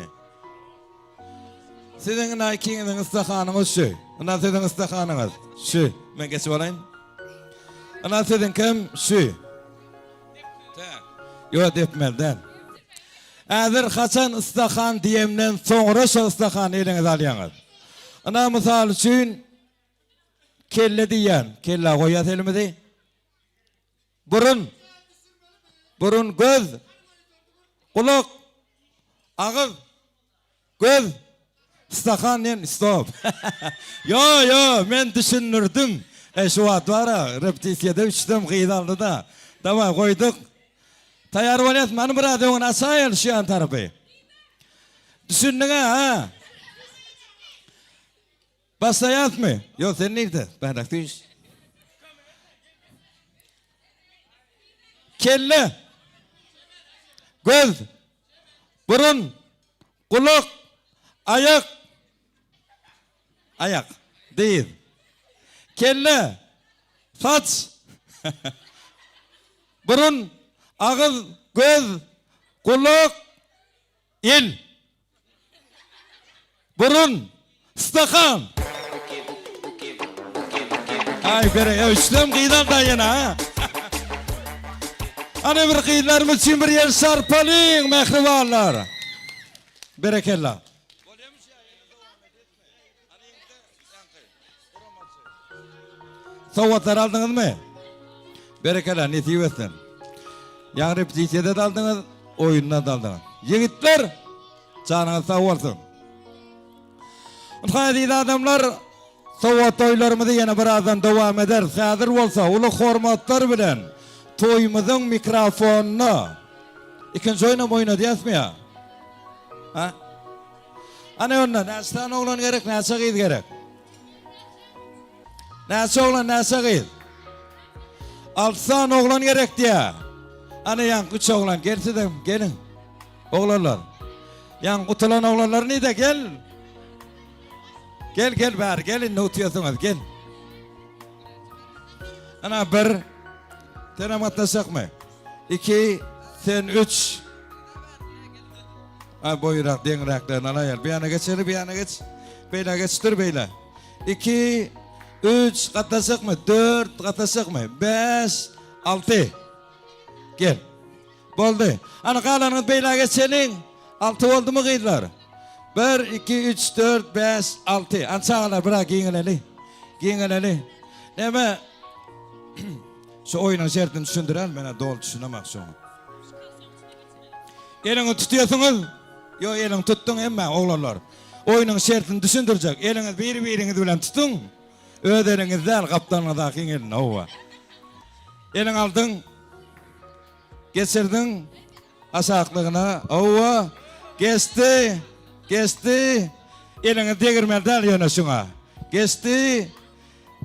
Siziň ina ikiňiziň ussahanyňyz şu. Ina siziň ussahanyňyz şu. Men geçip alaýyn. Ina siziňkem şu. Ýok, depmeli däl. Häzir haçan ystahan diýemden soňra şo ystahany eliňize alýaňyz. Ynha mysal üçin kelle diýýän, kellä goýýas elimizi. Burun, burun, göz, gulak, agyz, Göz, stakan diýen stop. Ýo, ýo, men düşündirdim. E, şu wagt bar-a, repetisiýada üçdem gyz aldy-da. Dawaý, goýduk. Taýýar bolýasmy? Hany biraz öňüni açaýaly şu ýan tarapy. Düşündiň-ä, ha? Başlaýasmy? Ýok, sen nirde? Bärak düş. Kelle. Göz. Burun. Gulak. Aýak. Aýak. Dyz. Kelle. Saç. Burun. Agyz. Göz. Gulak. El. Burun. Stakan. Aý bere, ya üçlem gyzlar da ýene ha. Ana bir gyzlarymyz üçin bir ýel şarpalyň mähribanlar. Berekella. Sowgatlary aldyňyzmy? Berekella, nesip etsin. Ýaňy repetisiýada-da aldyňyz, oýunda-da aldyňyz. Ýigitler, janyňyz sag bolsun. Ynha, eziz adamlar, sowgat toýlarymyzy ýene birazdan dowam ederis. Häzir bolsa uly hormatlar bilen toýumyzyň mikrofonyna ikinji oýnam oýnadýasmy ýa? Ha? Ana onda näçe sany oglan gerek, näçe gyz gerek? Näçe oglan, näçe gyz? 6 sany oglan gerek diýä. Ana ýaňky 3 oglan gel sizem, geliň. Oglanlar. Ýaňky utulan oglanlar nide gel. Gel gel bäri gel indi utýasyňyz gel. Ana bir Senem gatnaşjakmy? 2 sen 3 Ay boýurak deňräklerini alaýar. Bir ýana geçeli, bir ýana geç. Beýle geç dur beýle. 2 3 gatnaşjakmy? 4 gatnaşjakmy? 5 6 Gel. Boldy. Ana galanyňyz beýle geçeliň. 6 boldumy gyzlar? 1 2 3 4 5 6. Ana çagalar biraz giňeleli. Giňeleli. Näme? Şu oýnuň şertini düşündirer, men doly düşünemok şoňa. Eliňi tutýasyňyz. Ýo, eliňi tutduň hemme oglanlar. Oýnuň şertini düşündirjek. Eliňiz biri-biriňiz bilen tutuň. Öz eliňiz däl, gapdalyňyzdakyň elini, howwa. Eliňi aldyň. Geçirdiň aşaklygyna, howwa. Geçdi. Geçdi. Eliňi degirmeli däl ýöne şuňa. Geçdi.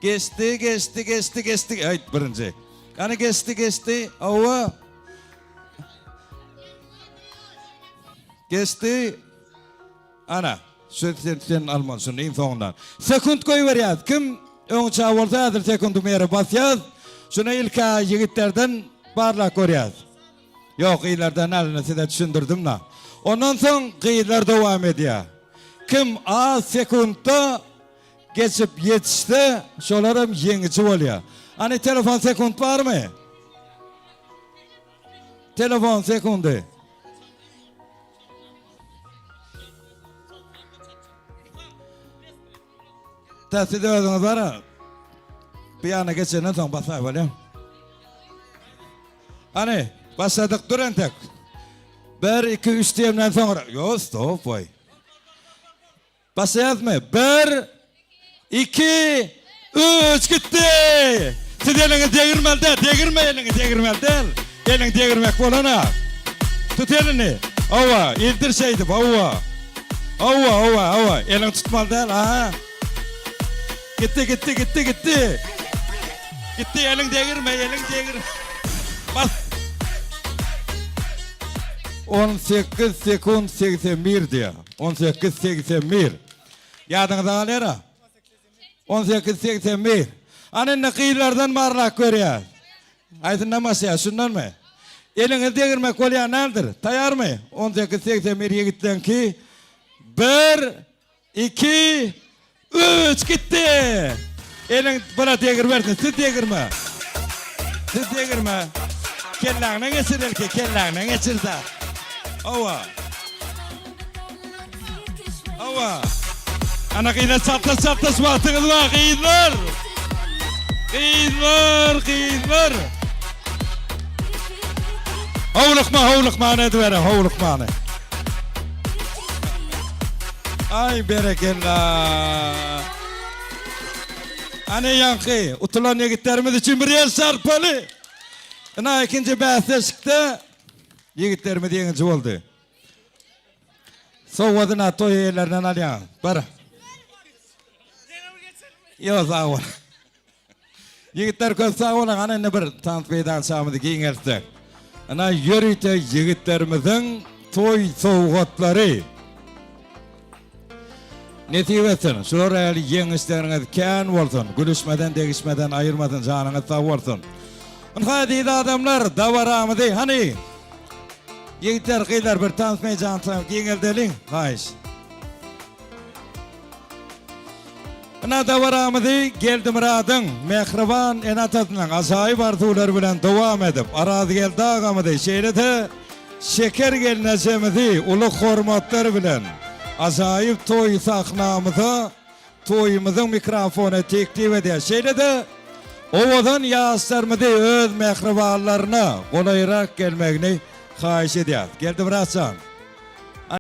Geçdi, geçdi, geçdi, geçdi. Aýt birinji. Gany geçdi, geçdi. Hawa. Geçdi. Ana, şu sen sen almaly şuny iň soňundan. Sekunt goýberýäs. Kim öňçä bolsa häzir sekundymy ýere basýas. Şuny ilk-ä ýigitlerden barlap görýäs. Ýok, gyzlardan alny size düşündirdim-da. Ondan soň gyzlar dowam edýär. Kim az sekuntda Geçip ýetişse şolaram ýeňiji bolýar. Hany telefon sekunt barmy? Telefon sekundy. Ta siz özüňiz bara. Bir ýana geçenden soň basaý bolýar. Hany başladyk dur entek. 1 2 3 diýenden soňra. Ýo stop boý. Başlaýasmy? Bir, iki, üç, gitdi! Siz eliňi degirmeli däl, degirme eliňi, degirmeli däl. Eliňi degirmek bolana. Tut elini. Hawa, ildir şeýdip, hawa. Hawa, hawa, hawa. Eliňi tutmaly däl, aha. Gitdi, gitdi, gitdi, gitdi. Gitdi, eliň degirme, eliň degir. Bas. 18 sekund 81 diýýär. 18 81. Ýadyňyza galýar-a? 18 81. Ana indi gyzlardan barlap görýäs. Haýsyndan başlaýas, şundanmy? Eliňizi degirmek bolýan däldir. Taýarmy? 18 81 ýigitleňki. Bir, iki, üç, gitdi! Eliň buna degirmersin, siz degirme. Siz degirme. Kelläňden geçir belki, kelläňden geçir-de. Hawa. Hawa. Ana gyzlar çarpyş çarpyş wagtyňyz bar gyzlar. Gyzlar, gyzlar. Howlukma, howlukmany edibere, howlukmany. Ay berekella. Ana ýaňky utulan ýigitlerimiz üçin bir el çarpaly. Ina ikinji bäsleşikde ýigitlerimiz ýeňiji boldy. Sowgadyna toý eýelerinden alýaň. Bar. Ýok, sag bol. Ýigitler köp sag boluň. Ana indi bir tans meýdançamyzy giňeltsek. Ana ýörite ýigitlerimiziň toý sowgatlary. Nesip etsin. Şular ýaly ýeňişleriňiz kän bolsun. Gülüşmeden, degişmeden aýyrmasyn. Janyňyz sag bolsun. Ynha eziz adamlar, dabaramyzy hany Ýigitler, gyzlar bir tans meýdançany giňeldeliň, haýyş. Ynha dabaramyzy Geldimyradyň mähriban ene-atasynyň ajaýyp arzuwlary bilen dowam edip, Arazgeldi agamyzy şeýle-de Şeker gelnejemizi uly hormatlar bilen ajaýyp toý sahnamyza toýumyzyň mikrofony teklip edýär. Şeýle-de owadan ýaşlarymyzy öz mähribanlaryna golaýrak gelmegini haýyş edýäris. Geldimyrat jan.